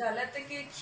တၢ်လၢသုးက့ခံ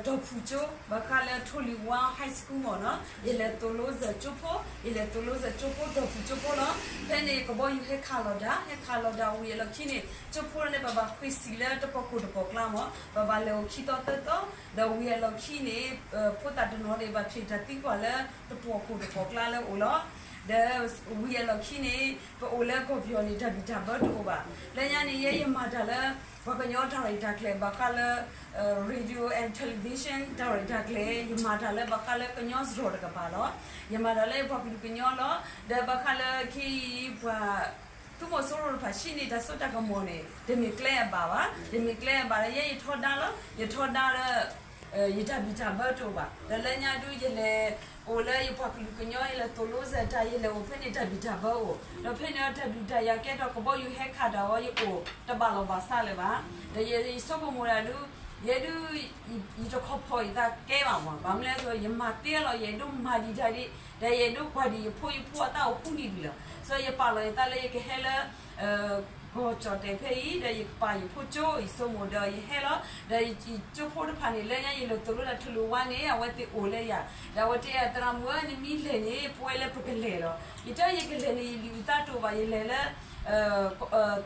ဒီဖုကၠိ ဘၣ်ဃးလၢ ထိၣ်လွံၢ်ဝါ high school မ့ၢ်နီၤ, ယလဲၤသိၣ်လိစၢၤကၠိဖိ, ယလဲၤသိၣ်လိစၢၤကၠိဖိ ဒီဖုကၠိဖိလီၤ. ဖဲန့ၣ်ကဘီယူၤဟဲခးလီၤဒၣ်, ဟဲခးလီၤဒၣ်ဝံၤအလီၢ်ခံန့ၣ် ကၠိဖိန့ၣ် ပဘၣ်ဃ့စံးလၢတပှၢ်ခိၣ်တပှၢ်ကျါမ့ၢ်, ပဘၣ်လဲၤအိၣ်ခံသီသၢသီ, ဒီးဝံၤအလီၢ်ခံန့ၣ် ဖိသၣ်တနီၤန့ၣ် ဘၣ်ဖျဲးတၢ်သံကွၢ်လၢ တပှၢ်ခိၣ်တပှၢ်ကျါလၢအိၣ်လီၤ. ဒီးဝံၤအလီၢ်ခံန့ၣ် ပအိၣ်လၢကီၢ်ပယီၤန့ၣ် တၢ်ဘံၣ်တၢ်ဘၢတအိၣ်ဘၣ်. လၢညါန့ၣ် ယဲယမၤတၢ်လၢ ပှၤကညီတၢ်ရဲၣ်တၢ်ကျဲၤ ဘၣ်ဃးလၢ radio and television တၢ်ရဲၣ်တၢ်ကျဲၤ, ယမၤတၢ်လၢဘၣ်ဃးလၢကညီစရီတကပၤလီၤ. ယမၤတၢ်လၢပှၤကလုာ်ကညီလီၤ. ဒီးဘၣ်ဃးလၢခံအံၤ ပှၤ သုးမီၤစိရိၤတဖၣ်ဆှၢန့ၢ်တၢ်စိတၢ်ကမီၤန့ၣ် တမ့ၢ်ကျဲအဘၣ်ဘၣ်, တမ့ၢ်ကျဲအဘၣ်လၢ ယဲယထီဒါလီၤ, ယထီဒါလၢ ယတၢ်ဘံၣ်တၢ်ဘၢတအိၣ်ဘၣ်. ဒီးလၢညါဒုး ယလဲၤအိၣ်လၢယပှၤကလုာ်ကညီ ယလဲၤသိၣ်လိစၢၤတၢ် ယလဲၤအိၣ်ဖဲန့ၣ် တၢ်ဘံၣ်တၢ်ဘၢအိၣ်, ဒီးဖဲန့ၣ်တၢ်ဒုးတၢ်ယၤကဲထီၣ် ကဘီယူၤဟဲခးတၢ်အီၤ ယအိၣ်တဘၣ်လီၢ်ဘၣ်စးလၢၤဘၣ်. ဒီးယဆိကမိၣ်ဒၣ်ဒုး ယဲဒုး ယတခီဖီၣ်ယသးကဲဘၣ်မ့ၢ်, ဘၣ်မနုၤလဲၣ်, ယမၤသ့လီၤ, ယအဲၣ်ဒိးမၤဒံးတၢ်ဒံး, ဒီးယအဲၣ်ဒိးကွၢ်ဒံးယဖိယဖိအတၢ်အိၣ်ဃူနံၤဒံးလီၤ. ယပာ်လီၤယသးလၢယကဟဲလၢ ကီၢ်ကၠီၣ်တဲာ်ဖဲအံၤ ဒီးယကပာ်ယဖိကၠိအံၤ ယဆိကမိၣ်ဒီးယဟဲလီၤ. ဒီးယကၠိဖိတဖၣ်န့ၣ် လၢညါယလဲၤသိၣ်လိတၢ် ထိၣ်လွံၢ်ဝါန့ၣ် အဝဲသ့ၣ်အိၣ်လၢယၤ, ဒီးအဝဲတဲယၤ သရၣ်မုၣ်ဧၢ နမ့ၢ်လဲၤန့ၣ် ပဝဲလၢပကလဲၤလီၤ. ယတဲယကလဲၤန့ၣ် ယလံာ်အုၣ်သးတအိၣ်ဘၣ်, ယလဲၤလၢ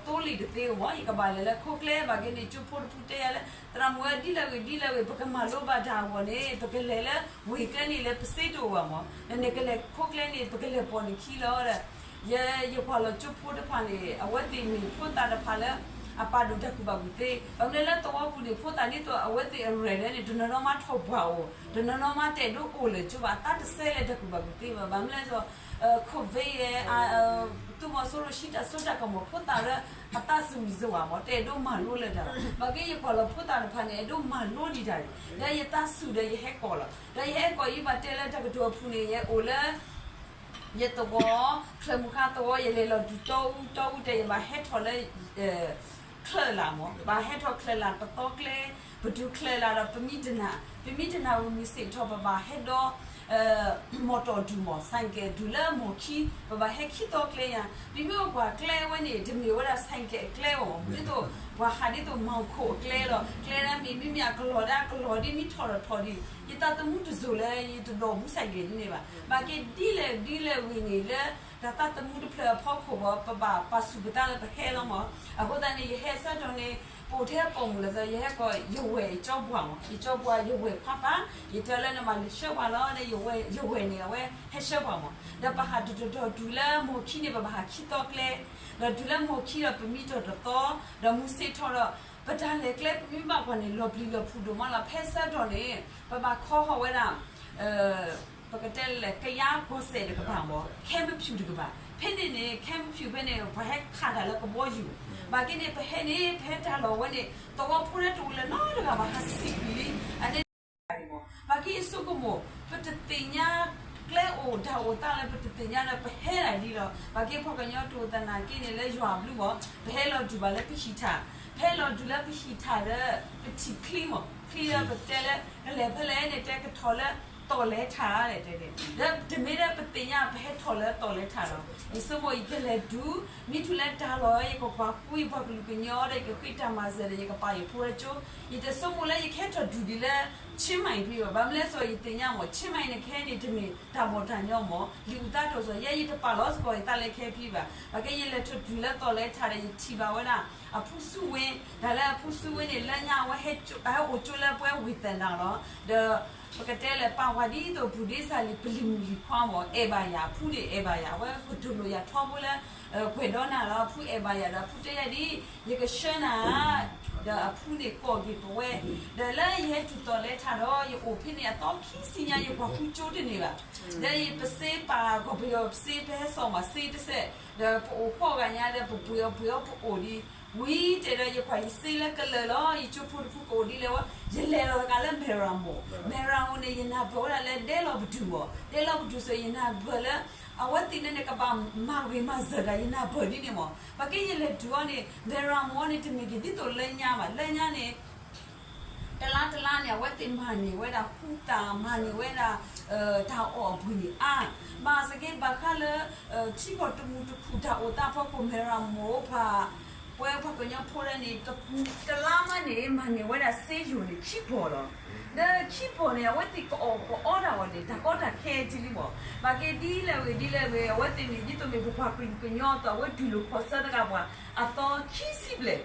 သိလ့ၣ်တသ့ဧိၤမ့ၢ်, ယကဘၣ်လဲၤလၢခိၣ်ကျဲ, ဘၣ်က့န့ၣ် ကၠိဖိတဖုတဲယၤလၢ သရၣ်မုၣ်ဧၢ ဒ်လဲၣ်ဂ့ၤဒ်လဲၣ်ဂ့ၤ ပကမၤလိဘၣ်တၢ်အဂီၢ်န့ၣ် ပကလဲၤလၢဝ့ၢ်ကျဲန့ၣ် လၢပစ့တအိၣ်ဘၣ်မ့ၢ်, နကလဲၤခိၣ်ကျဲန့ၣ် ပကလဲၤပိာ်နခံလီၤဒီး ယ ယကွၢ်လီၤကၠိဖိတဖၣ်န့ၣ် အဝဲသ့ၣ်မ့ၢ်ဖိသၣ်တဖၣ်လၢ အပာ်ဒိၣ်တၢ်ကူၣ်ဘၣ်ကူၣ်သ့, ဘၣ်မနုၤလၢသဝီပူၤန့ၣ် ဖိသၣ်ဒ်သိးအဝဲသ့ၣ်အရဲၣ်လၢန့ၣ် တနီၤနီၤမးထီၣ်ပှၢ်အိၣ်, တနီၤနီၤမးတအဲၣ်ဒိးအိၣ်လၢၤကၠိဘၣ်, အသးတစဲလၢတၢ်ကူၣ်ဘၣ်ကူၣ်သ့ဘၣ်. ဘၣ်မနုၤလဲၣ်, ခိၣ်ဝ့ယဲ သုးမီၤစိရိၤဆှၢတၢ်စိတၢ်ကမီၤ ဖိသၣ်လၢအသးစူၤစူၤဘၣ်မ့ၢ်, တအဲၣ်ဒိးမၤလိလၢၤတၢ်ဘၣ်. ဘၣ်က့ယကွၢ်လီၤဖိသၣ်တဖၣ်န့ၣ် အဲၣ်ဒိးမၤလိဒံးတၢ်န့ၣ် ဒီးယသးစူၤဒီးယဟဲကိးလီၤ. ဒီးယဟဲကိးအံၤ ဘၣ်တဲလၢတၢ်ကတိၤအပူၤန့ၣ် ယအိၣ်လၢ ယသဝီ ချၢၣ်မုၢ်ဃါသဝီ ယလဲၤလီၤဒုးတီအူတီအူတဲ ယဘၣ်ဟဲထီၣ်လၢ ချၢၣ်လၢ်မ့ၢ်, ဘၣ်ဟဲထီၣ်ချၢၣ်လၢ်တသီကျဲ, ပတုၤချၢၣ်လၢ်ဒီးပမံတနၤ, ပမံတနၤဝံၤမုၢ်ဆ့ၣ်ထီၣ် ပဘၣ်ဟဲဒီး မီၣ်တီၣ်ဒုၣ်မ့ၢ် ဆိုင်ကယ်ဒုၣ်လၢမီၢ်ခံ, ပဘၣ်ဟဲခံသီကျဲညါ, ပမ့ၢ်အိၣ်ကွၢ်ကျဲဝဲန့ၣ် တမ့ၢ်ဝဲဒၣ် ဆိုင်ကယ်အကျဲဘၣ်မ့ၢ်, ဒ်သိး ပှၤဟးဒ်သိးမၤခိၣ်အကျဲလီၤ, ကျဲဒၣ်မ့ၢ် မ့မ့ၢ်အကလီၤဒၣ်ကလီၤဒ်မ့ၢ်ထီၣ်ဒီးထီၣ်ဒ်, ယသးသမူတစိၤလၢယတဒိးဘူး ဆိုင်ကယ် ဒ်န့ၣ်ဘၣ်. ဘၣ်က့ဒ်လဲၣ်ဒ်လဲၣ်ဝံၤန့ၣ်လၢ တၢ်သးသမူတဖျၢၣ်အဖီခိၣ်ဘၣ် ပဘၣ်ပာ်ဆူၣ်ပသးလၢပဟဲလီၤမ့ၢ်. အဃိသတးန့ၣ် ယဟဲဆၢထၢၣ်န့ၣ် ပအိၣ်ထဲပိာ်မုၣ်လီၤသး ယဟဲကိးယဝဲၢ်ယကၠီပှၢ်မ့ၢ်, ယကၠီပှၢ်ယဝဲၢ်ခွါပၢ်, ယတဲလၢနဘၣ်လဲၤဆှၢပှၤလီၤန့ၣ် ယဝဲၢ်န့ၣ် အဝဲဟဲဆှၢပှၤမ့ၢ်. ဒီးပဟးတတီၤတီၤတုၤလၢမီၢ်ခံန့ၣ် ပဘၣ်ဟးခံသီကျဲ, ဒီးတုၤလၢမီၢ်ခံဒီးပမံတီၢ်တသီ, ဒီးမုၢ်ဆ့ၣ်ထီၣ်ဒီး ပတၢ်လဲၤကျဲ ပမ့ၢ်ဘၣ်ကွၢ်န့ၣ် လီၤပျံၤလီၤဖုးဒိၣ်မးလီၤ. ဖဲဆၢထၢၣ်န့ၣ် ပဘၣ်ခီဃီၤဝဲဒၣ် ပကတဲလဲၣ် ကယါကီၢ်စဲၣ်တကပၤမ့ၢ်, ခဲမဖြူတကပၤ, ဖဲန့ၣ်န့ၣ် ခဲမဖြူဖဲန့ၣ် ပှၤဟဲခးတၢ်လၢကဘီယူၤ, ဘၣ်က့န့ၣ် ပဟဲန့ၣ် ပဟဲတၢ်လီၤဝဲန့ၣ် သဝီဖိတအိၣ်လၢၤနီတဂၤဘၣ် ဟးစံးကွံာ်လံ, အန့ၣ် ဘၣ်က့ယဆိကမိၣ် ပတသ့ၣ်ညါကျဲအိၣ်တၢ်အိၣ်သးလၢ ပတသ့ၣ်ညါဒီး ပဟဲဒၣ်ဒ်လီၤ. ဘၣ်က့ပှၤကညီတအိၣ်သနာ်က့န့ၣ် လၢယွၤအဘျုးမ့ၢ် ပဟဲလီၤဒုးဘၣ်လၢပဟံၣ်ထၣ်, ပဟဲလီၤဒုးလၢပဟံၣ်ထၣ်ဒီး ပထံၣ်ချံမ့ၢ်, ချံလၢပတဲလၢ ကလဲၤဖဲလဲၣ်န့ၣ် တဲကထီၣ်လၢသီၣ်လဲၤထၣ်လဲၣ်တဲန့ၣ်, ဒီးတမ့ၢ်လၢပသ့ၣ်ညါ ပဟဲထီၣ်လၢသီၣ်လဲၤထၣ်လီၤ. ယဆိကမိၣ်အံၤ ယလဲၤဒုး, မ့ၢ်တုၤလၢတၢ်လီၢ် ယကကွၢ်ဃုယပှၤကလုာ်ကညီဒီး ယကဃ့တၢ်မၤစၢၤဒီး ယကပာ်ယဖိလၢကၠိ, ယတဆိကမိၣ်လၢယကဟဲထီၣ်ဒုးဒံးလၢ ချင်းမိုင် ဖဲဘၣ်. ဘၣ်မနုၤလဲၣ် ယသ့ၣ်ညါမ့ၢ် ချင်းမိုင် န့ၣ် ခဲအံၤန့ၣ် တမ့ၢ်တၢ်ဘီၣ်တၢ်ညီမ့ၢ်, ယအုၣ်သးတအိၣ်စီၤ ယဲယတပာ်လီၤစ့ၢ်ကီးယသးလၢခဲဖံဘၣ်. ဘၣ်က့ယလဲၤထီၣ်ဒုးလၢသီၣ်လဲၤထၣ်ဒီး ယထံၣ်ဘၣ်ဝဲဒၣ် အဖူဆူၣ်ဝ့, တၢ်လၢအဖူဆူၣ်ဝ့န့ၣ် လၢညါအဝဲဟဲအိၣ်ကၠိလၢပှဲၤဝ့ၢ်သၢနၤလီၤ. ဒီး ပကတဲလဲၣ် ပာ်ဝဲဒ်သိး ပူၤဒ့စၢ်လံ ပလံၤမုၢ်လံၤခွါမ့ၢ်, အဲၣ်ဘၣ်ယၤ, အဖူန့ၣ်အဲၣ်ဘၣ်ယၤ, အဝဲကတိၤလိာ်ယၤထီဘိလၢ ကွဲးဒီးနၤလီၤ. အဖူအဲၣ်ဘၣ်ယၤဒီး အဖူတဲယၤဒ် ယကဆှၢနၤ ဒီးအဖူန့ၣ်ကိးက့ၤပဝဲ, ဒီးလၢယဟဲတုၤသီၣ်လဲၤထၣ်ဒီး ယအိၣ်ဖဲန့ၣ်အသီခံဆံညါ ယကွၢ်ဃုကၠိတန့ၢ်ဘၣ်. ဒီးယပစ့ပာ်ကီၢ်ပယီၤပစ့ ပဟဲစိာ်မးစ့တစဲး, ဒီးပအိၣ်ဃီဂၤညါဒီး ပပှ့ၤအီၣ်ပှ့ၤအီပအိၣ်ဒံး, ဝံၤတဲဒီး ယကွၢ်ယစ့လၢကလၢာ်လီၤ. ယကၠိဖိတဖုကအိၣ်ဒ်လဲၣ်ဝဲ, ယလဲၤလီၤတဂၤလၢ မဲၣ်ရၣ်မိၣ်, မဲၣ်ရၣ်မိၣ်န့ၣ် ယနၢ်ပၢၢ်ဝဲဒၣ်လၢ ဒဲလီၤပတုာ်မ့ၢ်, ဒဲလီၤပတုာ်စ့ၢ် ယနၢ်ပၢၢ်လၢ အဝဲသ့ၣ်န့ၣ်န့ၣ် ကဘၣ်မၤဂ့ၤမၤစၢၤတၢ် ယနၢ်ပၢၢ်ဒ်န့ၣ်မ့ၢ်. ဘၣ်က့ယလဲၤတုၤအီၤန့ၣ် မဲၣ်ရၣ်မိၣ်န့ၣ် တမ့ၢ်က့ၤဒ်သိးလၢညါဘၣ်. လၢညါန့ၣ် တလါတလါန့ၣ် အဝဲသ့ၣ်မၤန့ၢ်ဝဲဒၣ်ဃူသၣ်, မၤန့ၢ်ဝဲဒၣ် တၢ်အီၣ်အပှ့ၤန့ၣ်အါ, ဘၣ်ဆၣ်က့ဘၣ်ဃးလၢ ထံကီၢ်တမူတခူၣ်တၢ်အိၣ်သးအဖီခိၣ် မဲၣ်ရၣ်မိၣ်ဖး ဝဲပှၤကညီဖိလၢန့ၣ် တလါမးန့ၣ် မၤန့ၢ်ဝဲဒၣ်စ့ယိၤန့ၣ် ခံပီၤလီၤ. ဒီးခံပီၤန့ၣ် အဝဲသ့ၣ်ကအီၣ်ကအီတၢ်အီၤန့ၣ် တၢ်ကီတၢ်ခဲထံလံမး. ဘၣ်က့ဒ်လဲၣ်ဂ့ၤဒ်လဲၣ်ဂ့ၤ အဝဲသ့ၣ်န့ၣ် ဒ်သိးမ့ၢ်ပပှၤကလုာ်ကညီအသိး အဝဲတူၢ်လိာ်ခီၣ်ဆၢတဂၤပှၤ အသီခံဆံဘျဲၣ်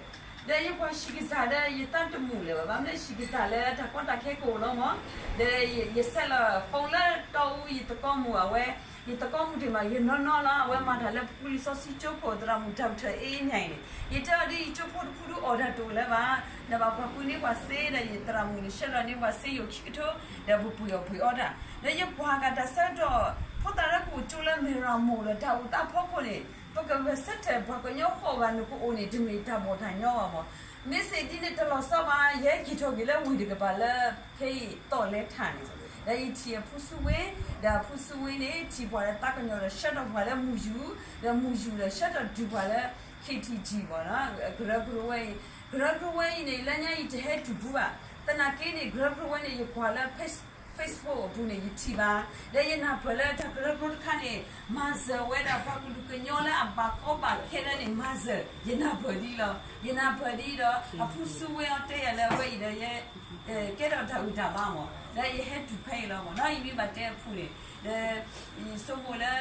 ဒီးယကွၢ်ဆံးကစၢ်ဒီးယသးတမုာ်လၢၤဘၣ်. ဘၣ်မနုၤဆံးကစၢ်လၢတၢ်ကီတၢ်ခဲကအိၣ်လီၤမး. ဒီးယဆဲးလီၤ phone လၢတီအူ ယသကိးမုၣ်အဝဲ, ယသကိးမုၣ်တ့ၢ်မး ယနီၢ်နီၢ်လီၤ. အဝဲမၤတၢ်လၢပကူလံာ်စီဆှံကၠိခိၣ် သရၣ်မုၣ် doctor အ့န့ၣ်, ယတဲအီၤဒ် ယကၠိဖိတဖုဒုးအီၣ်တၢ်တအိၣ်လၢၤဘၣ်. ဒီးဘၣ်ပှၤဃုန့ၢ်ပှၤစ့ဒီး ယသရၣ်မုၣ်န့ၣ် ဆှၢလီၤန့ၢ်ပှၤစ့ယိၤခံကထိ, ဒီးပပှ့ၤအီၣ်ပှ့ၤအီတၢ်. ဒီးယကွၢ်ကတၢ်ဆၢကတီၢ် ဖိသၣ်လၢကအိၣ်ကၠိလၢမဲၢ်ရမိၢ်လၢတၢ်အိၣ်သးဖီခိၣ်န့ၣ် ပကဂဲၤဆၢထၢၣ်ပှၤကညီဃီဂၤန့ၣ်ကအိၣ်န့ၣ် တမ့ၢ်တၢ်ဘီၣ်တၢ်ညီဘၣ်မး. မ့ၢ်စ့ၢ်ဒ်န့ၣ်တလီၤဆီဘၣ် ယဟဲက့ၤထီၣ်က့ၤလၢဝ့ၢ်တကပၤလၢ ခဲအံၤသီၣ်လဲၤထးန့ၣ်, ဒီးယထံၣ်အဖုဆူဝ့, ဒီးအဖုဆူဝ့န့ၣ် ထံၣ်ပှၤလၢသးကညီၤဒီးဆှၢထီၣ်ပှၤလၢမုၢ်ယူၤ, ဒီးမုၢ်ယူၤဒီးဆှၢထီၣ်တုၤပှၤလၢ K T G မး, ကရၢကရိဝဲအံၤ, ကရၢကရိဝဲအံၤန့ၣ် လၢညါယတဟဲတုၤဖုဘၣ်. သနာ်က့န့ၣ် ကရၢကရိဝဲန့ၣ် ယကွၢ်လၢ Facebook အပူၤန့ၣ် ယထံၣ်ဘၣ်. ဒီးယနၢ်ပၢၢ်လၢတၢ်ကရၢကရိတခါန့ၣ် မၤစၢၤဝဲဒၣ်ပှၤကလုာ်ကညီလၢအဘၣ်ကီဘၣ်ခဲလၢန့ၣ် မၤစၢၤ, ယနၢ်ပၢၢ်ဒ်အံၤလီၤ. ယနၢ်ပၢၢ်ဒ်အံၤဒီး အဖုဆူဝ့အီၤတဲယၤလၢအဝဲအံၤဒီး ယ ကဲထီၣ်တၢ်ဂံၢ်တၢ်ဘါမး, ဒီးယဟဲတုၤဖဲအံၤလီၤမးနီၤ. ယမ့ၢ်ဘၣ်တဲအဖုန့ၣ် ဒီး ယဆိကမိၣ်လၢ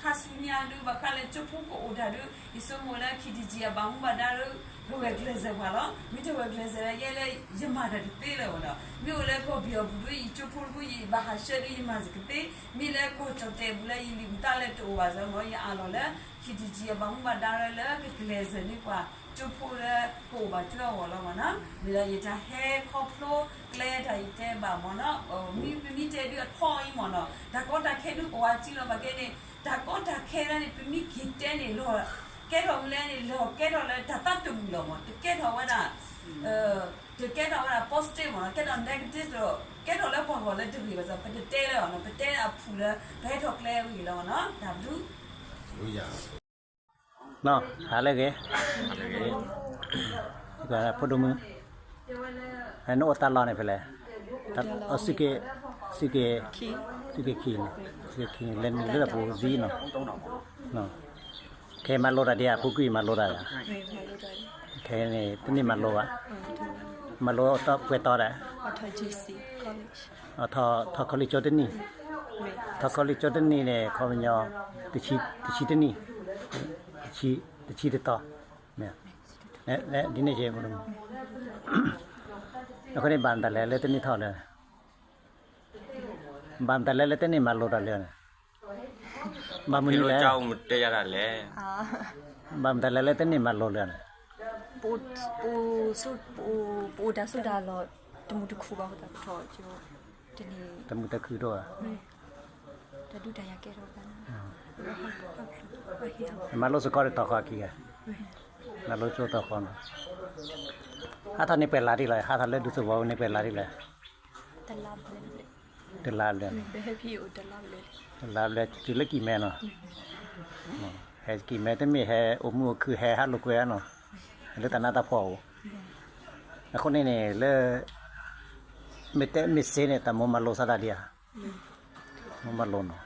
ခါဆူညါဒုး ဘၣ်ဃးလၢကၠိဖိကအိၣ်တၢ်ဒုး ယဆိကမိၣ်လၢ K T G အဘၣ်မူဘၣ်ဒါဒုး ကဂဲၤကျဲးစၢးပှၤလီၤ. မ့ၢ်တဂဲၤကျဲးစၢးဒီး ယဲလၢယမၤတၢ်တသ့လၢၤဘၣ်ဒီး မ့ၢ်အိၣ်လၢကီၢ်ပယီၤပူၤဒုး ယကၠိဖိတဖု ယဘၣ်ဟးဆှၢဒုး ယမၤစ့ၢ်ကသ့, မ့ၢ်လၢကီၢ်ကၠီၣ်တဲာ်ပူၤလၢယလံာ်ပူၤသးလၢတအိၣ်ဘၣ်စ့ၢ်ကီး ယအးလီၤလၢ K T G အဘၣ်မူဘၣ်ဒါလၢ ကကျဲးစၢးန့ၢ်ပှၤကၠိဖိလၢကအိၣ်ဘၣ်ကၠိအဂီၢ်လီၤမးနီၤ. မ့ၢ်ဒီးယတၢ်ဟဲခီဖျိကျဲတၢ်အံၤတဲဘၣ်မးနီၤ, မ့ၢ်ပမ့ၢ်တဲဒုးအထီအံၤမးနီၤ, တၢ်ကီတၢ်ခဲဒုးအိၣ်အါကံလီၤ. ဘၣ်ကဲန့ၣ် တၢ်ကီတၢ်ခဲလၢန့ၣ် ပမ့ၢ်က့ၤတဲန့ၣ် လီၤကဲထီၣ်မနုၤလဲၣ်န့ၣ် လီၤကဲထီၣ်လၢတၢ်သးတမုာ်လီၤမး, တကဲထီၣ်ဝဲဒၣ် တကဲထီၣ်ဝဲဒၣ် positive မးနီၤ, ကဲထီၣ် negative ဒီး ကဲထီၣ်လၢပှၤဂီၢ်လၢတဂ့ၤဘၣ်ဆၣ် ပတတဲလၢၤဘၣ်နီၤ, ပတဲအဖုၣ်လၢ ပဟဲထီၣ်ကျဲဝံၤလီၤမးနီၤ, တၢ်ဘျုး နီၤ, ဟးလၢဂ့ၤ, ဖိဒိၣ်မုၣ်, နအိၣ်တၢ်လီၢ်န့ၣ်ဖဲလဲၣ်, စုက့ၤ, စုက့ၤ, စုက့ၤခံန့ၣ်, စုက့ၤခံန့ၣ် လဲၤနုာ်လၢပူၤသံနီၤ, ခဲမၤလိတၢ်ဒံးဧါ, ဖိကွံာ်မၤလိတၢ်ဧါ, ခဲန့ၣ် တန့ၢ်မၤလိဘၣ်, မၤလိတၢ်ပှဲၤတီဒီး ထီၣ် college ကၠိတနံၣ်, ထီၣ် college ကၠိတနံၣ်န့ၣ် ခီပညီ တဆံတနံၣ်, တဆံတတီၤ, ဒ်န့ၣ်က့ အဃိန့ၣ် ဘၣ်မတၤလဲၣ်လၢတန့ၢ်ထီၣ်လၢ, ဘၣ်မတၤလဲၣ်လၢတန့ၢ်မၤလိတၢ်လၢန့ၣ်, ဘၣ်မနုၤလဲၣ်, ဘၣ်မတၤလဲၣ်လၢတန့ၢ်မၤလိလၢန့ၣ်, ပအိၣ်တၢ်စူၢ်တၢ်လီၢ် တမုာ်တခုဘၣ်အဃိသတး ပထီၣ်ကၠိတန့ၢ်, တမုာ်တခုဒိၣ်ဧါ, တၢ်ဒုးတၢ်ယၤကဲထီၣ်ဘၣ်, မၤလိစ့ၢ်ကီးတတီၤဃီခံဂၤ, မၤလိကၠိတီၤဃီနီၤ, ဟးထီၣ်န့ၢ်ပှဲၤလါဒ်လဲၣ်, ဟးထီၣ်လၢဒူသဝီန့ၢ်ပှဲၤလါဒ်လဲၣ်, တလါဘျဲၣ်, တလါဘျဲၣ်, တလါဘျဲၣ်တုၤလၢကံၢ်မဲနီၤ, ဟဲကံၢ်မဲ တမ့ၢ်ဟဲအိၣ်မုာ်အိၣ်ခုၣ်ဟဲဟးလိာ်ကွဲနီၤ, ဟဲလၢတၢ်နးတၢ်ဖှီၣ်အိၣ်, အဃိန့ၣ်န့ၣ် လၢ မ့ၢ်တဲမ့ၢ်စ့န့ၣ် တၢ်မိၢ်မၤလိစးဒၣ်ဒံးဧါ, မိၢ်မၤလိနီၤ,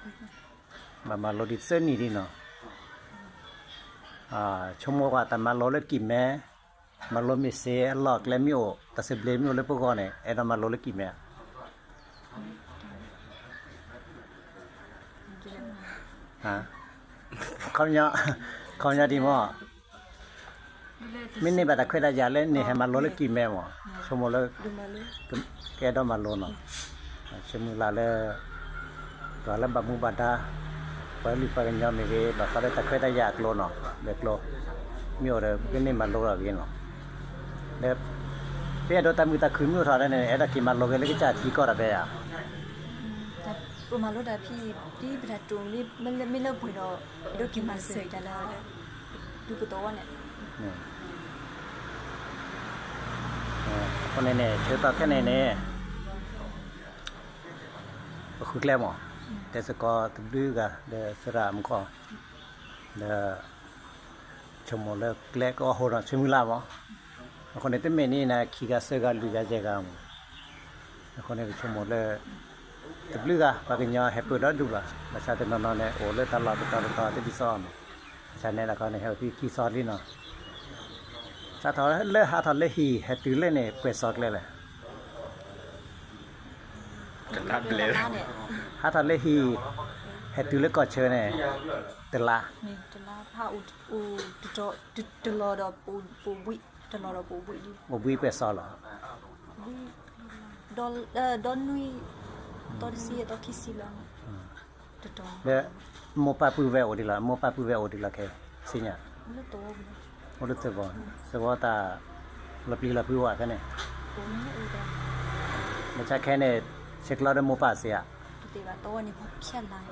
ဘၣ်မၤလိဒ်သၢနံၣ်ဒ်နီၤ, ဆိကမိၣ်ကွၢ်တၢ်မၤလိလၢကံၢ်မဲ, မၤလိမ့ၢ်စ့အလီၢ်အကျဲမ့ၢ်အိၣ် တၢ်သဘျ့မ့ၢ်အိၣ်လၢပဂီၢ်န့ၣ် အဲၣ်ဒိးမၤလိလၢကံၢ်မဲဧါ, ခီပညီဒ်မ့ၢ် မ့ၢ်န့ၢ်ဘၣ်တၢ်ခွဲးတၢ်ယာ်လၢန့ၣ် ဟဲမၤလိလၢကံၢ်မဲမး, ဆိကမိၣ်လၢ ကအဲၣ်ဒိးမၤလိနီၤ, ဆိကမိၣ်လၢ ပှၤလၢဘၣ်မူဘၣ်ဒါ ပှၤကလုာ်ပှၤကညီမ့ၢ်ဂ့ၤ ဘၣ်ဃးလၢတၢ်ခွဲးတၢ်ယာ်အကျိၤနီၤ, ဒီးကျိၤ မ့ၢ်အိၣ်ဒီး ပကန့ၢ်မၤလိထီၣ်ဂ့ၤနီၤ, ဒီး ပအဲၣ်ဒိးတၢ်မုာ်တၢ်ခုၣ်မ့ၢ်အိၣ်ထီၣ်လၢန့ၣ် အဲၣ်ဒိးက့ၤမၤလိက့ၤလၢကစၢ်ထံကီၢ်တၢ်ဖဲယၤ ပမၤလိတၢ်ဖဲ ဒ်ပတၢ်တိာ်မ့ၢ်လၢမ့ၢ်လၢပှဲၤဒီး အဲၣ်ဒိးက့ၤမၤစၢၤတၢ်လၢ ဒူပသဝီန့ၣ်, အဃိန့ၣ်န့ၣ် ဆၢကတီၢ်ခဲန့ၣ်န့ၣ် ပဃုကျဲမး တဲစ့ၢ်ကီးတဘျုးဂၤ ဒီးသရၣ်မုၣ်ခီ ဒီး ဆိကမိၣ်လၢကျဲကအီၣ်ဟိနီၤ ဆၢမုၢ်လၢ်မး, အဃိန့ၣ် တမ့ၢ်န့ၣ်နၤ ခံဂၤသၢဂၤလွံၢ်ဂၤယဲၢ်ဂၤမး, အဃိန့ၣ် ပဆိကမိၣ်လၢ တဘျုးဂၤ ပှၤကညီဟဲပၢၢ်ဒီဒူၣ်ဘၣ်, ဘၣ်ဆၣ်တနီၤနီၤန့ၣ် အိၣ်လၢတၢ်လီၢ်တတီၤတတီၤတဒ်သိးမး, ဘၣ်ဆၣ်နဲဒၣ်ခီန့ၣ် ဟဲအိၣ်ဖဲခံစီလံနီၤ, ဟးထီၣ်လၢ ဟးထီၣ်လၢဟံၣ် ဟဲတုၤလၢန့ၣ် ပှဲၤစီၤကျဲလဲၣ်. ဟးထီၣ်လၢဟံၣ် ဟဲတုၤလၢကီၢ်ဆၢန့ၣ် တလါ, တလါ, တလါ, အိၣ်ဘှံးပှဲၤစီၤလီၤ. ဒီနွံ, ဒီတဆံ, ဒီခံဆံလီၤ. လၢ မိၢ်ပၢ်ပုၢ်ဝဲၢ်အိၣ်ဒံးလီၤ, မိၢ်ပၢ်ပုၢ်ဝဲၢ်အိၣ်ဒံးလီၤခဲ စ့ၣ်ညါ, အိၣ်လၢသဝီ, သဝီတၢ် လီၤပျံၤလီၤဖုးဝဲဖဲန့ၣ်, မ့ၢ်ဆါခဲန့ၣ် ဆဲးကျိးဒီးမိၢ်ပၢ်စ့ဧါ, ပှဲၤနံၣ်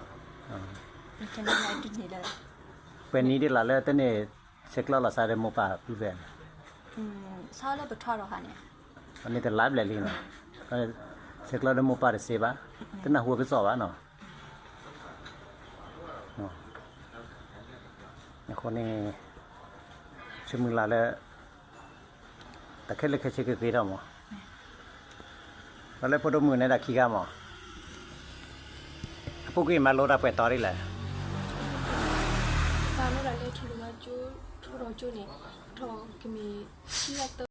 ဒ်လီၤလၢတန့ၢ် ဆဲးကျိးလီၤစါဒီးမိၢ်ပၢ်ပုၢ်ဝဲၢ်န့ၣ်, န့ၣ်တလါဘျဲၣ်လံနီၤ, ဆဲးကျိးဒီးမိၢ်ပၢ်တစ့ဘၣ်, တနၢ်ဟူကစီၣ်ဘၣ်နီၤ, အဃိန့ၣ် ဆိမုၢ်လၢ်လၢ တၢ်ခဲလၢာ်ခဲဆ့ကဂ့ၤထီၣ်မး, ဒီးလၢဖိဒိၣ်မုၣ်န့ၣ်ဒၣ်ခံဂၤမး, အပူၤကွံာ်မၤလိတၢ်ပှဲၤတီၤဒ်လဲၣ်, မၤလိတၢ်လၢထူလၢကၠိ, ထူလၢကၠိန့ၣ် ထီၣ်ကမ့ၢ် ဆံ